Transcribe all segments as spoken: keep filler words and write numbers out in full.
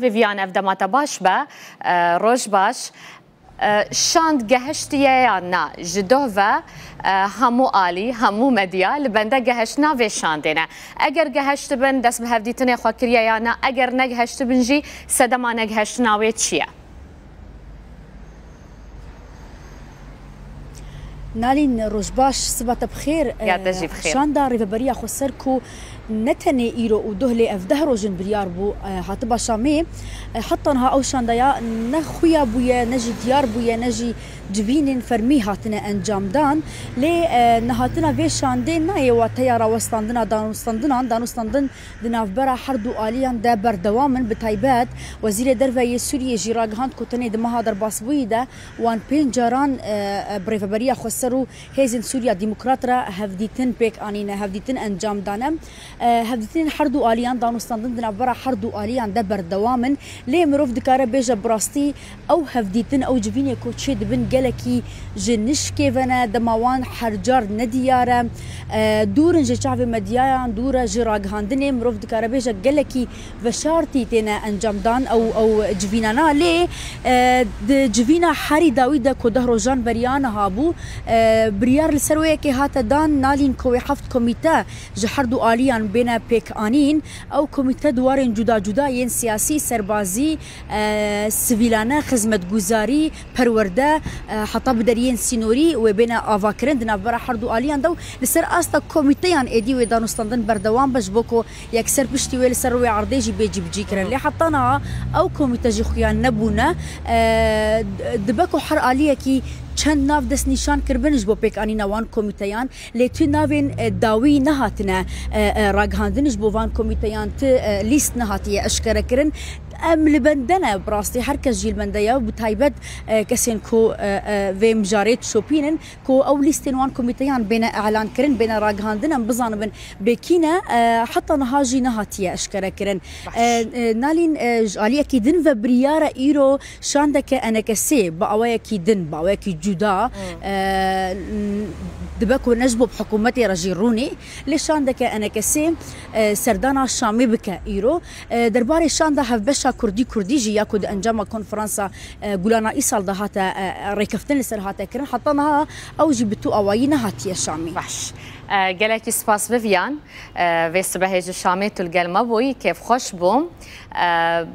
Vivian, ev dema te baş be, e, roj baş. E, şand gehiştiye ya na, ji doh ve, e, hemû alî, hemû medya li bende gehiştina vê şandê ne. Eger gehiştibin, dest bi hevdîtinê xwe kiriye ya na, eger negehiştibin jî, sedema negehiştina wê çi ye? Nalîn, roj baş, siba te bi xêr. Ya te jî bi xêr. Şanda Rêveberiya Xweser ku ne tenê îro û doh lê ev deh roj in biryar bû, e, hatiba Şamê. E, heta niha ew şandeya ne xuya bûye, ne jî diyar bûye, ne jî civînên fermî hatine encamdan. Lê, e, nehatina vê şandê nayê wateya rawestandina danûstandinan. Danûstandin di navbera her du aliyan de berdewam in. Bi taybet, Wezîrê Derve yê Sûriyê jî ragihand ku tenê di meha derbasbûyî de wan pênc caran, e, e, bi Rêveberiya Xweser û Hêzên Sûriya Demokrat re hevdîtin pêk anîne, hevdîtin encam dane. E, hevdîtinên her du aliyan, danûstandin di navbera her du aliyan de berdewam in. Lê mirov dikare bêje bi rastî ew hevdîtin, ew civînê ku çêdibin gelekî ji nişkê ve ne, dema wan her car nediyar e, e, dûr in ji çavê medyayan, dûr e ji ragihandinê. Mirov dikare bêje gelekî veşartî têne encamdan ew, ew civînana. Lê, e, di civîna herî dawî de ku deh rojan beriya niha bû, e, biryar li ser wê yekê hate dan, Nalîn, ku wê heft komîte ji her du aliyan bêne pêkanîn. Ew komîte di warên cuda cuda yên siyasî, serbazî, e, sivîlane, xizmetguzarî, perwerde, e, heta bi deriyên sînorî wê bêne avakirin di navbera her du aliyan de û li ser asta komîteyan êdî wê danûstandin berdewam be, ji bo ku yekser piştî wê li ser rûyê erdê jî bê cîbicîkirin. Lê heta niha ew komîte jî xuya nebûne. E, d-, dibe ku her aliyekî çend nav destnîşan kiribin ji bo pêkanîna wan komîteyan, lê tu navên, e, dawî nehatine, e, e, ragihandin ji bo van komîteyan, tu, e, lîst nehatiye eşkerekirin. Em li bende ne, bi rastî her kes jî li bende ye, bi taybet, e, kesên ku, e, e, vê mijarê dişopînin, ku ew lîstên wan komîteyan bêne elankirin, bêne ragihandin, em bizanibin bê kî ne, e, heta niha jî nehatiye eşkerekirin. Baş. E, e, Nalîn, e, ji aliyekî din ve biryar e îro şandeke enekesê bi awayekî din, bi awayekî cuda, e, n-, dibe ku ne ji bo bi hikûmetê re jî rûnê, lê şandeke enekesê, e, serdana Şamê bike îro. E, derbarê şanda hevbeşa Kurdî Kurdî jî ya ku di encama konferansa, e, Gulana îsal de hate, e, rêkeftin li ser hate kirin, heta niha ew jî bi tu awayî nehatiye Şamê. Baş. E, gelekî spas Vivian. E, vê sibehê ji Şamê tu li gel me bûyî, kêfxweş bûm. E,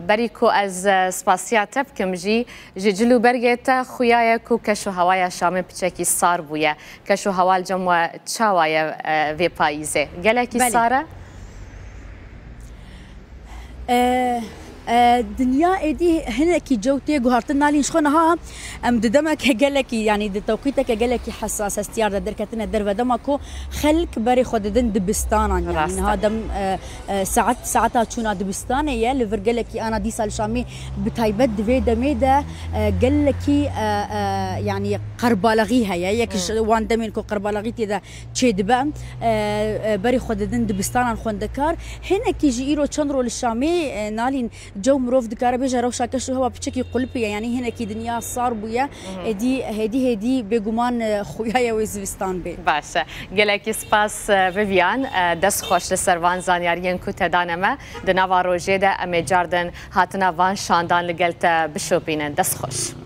berî ku ez, e, spasiya te bikim jî, ji cil û bergê te xuya ye ku keş û hewaya Şamê piçekî sar bûye. Keş û hewa li cem we çawa ye, e, vê payîzê? Gelekî Belê. sar e? E, e, dinya êdî hinekî cew tê guhartin, Nalîn, ji xwe niha em di demeke gelekî, yanî di tewqîteke gelekî hesas, hestiyar de derketine derve, dema ku xelk berê xwe didin dibistanan, yanî Rast e. niha dem, e, e, saet, saeta çûna dibistanê ye, li vir gelekî ana dîsa li Şamê bi taybet di vê demê de, e, gelekî, e, e, yanî qerbalaxî heye. Yek ji Hmm. wan demên ku qerbalaxî tê de çêdibe, e, e, berê xwe didin dibistanan xwendekar. Hinekî jî îro çend ro li Şamê, e, Nalîn, cew, mirov dikare bêje rewşa keş û hewa piçekî qulipî ye, yanî hinekî dinya sar bûye. Mhm. Êdî, hêdî hêdî bêguman, e, xuya ye wê zivistan bê. Baş e. Gelekî spas, e, Vivian. E, dest xweş li ser van zanyariyên ku te dane me. Di nava rojê de em ê cardin hatina van şandan li gel te bişopînin. Dest xweş.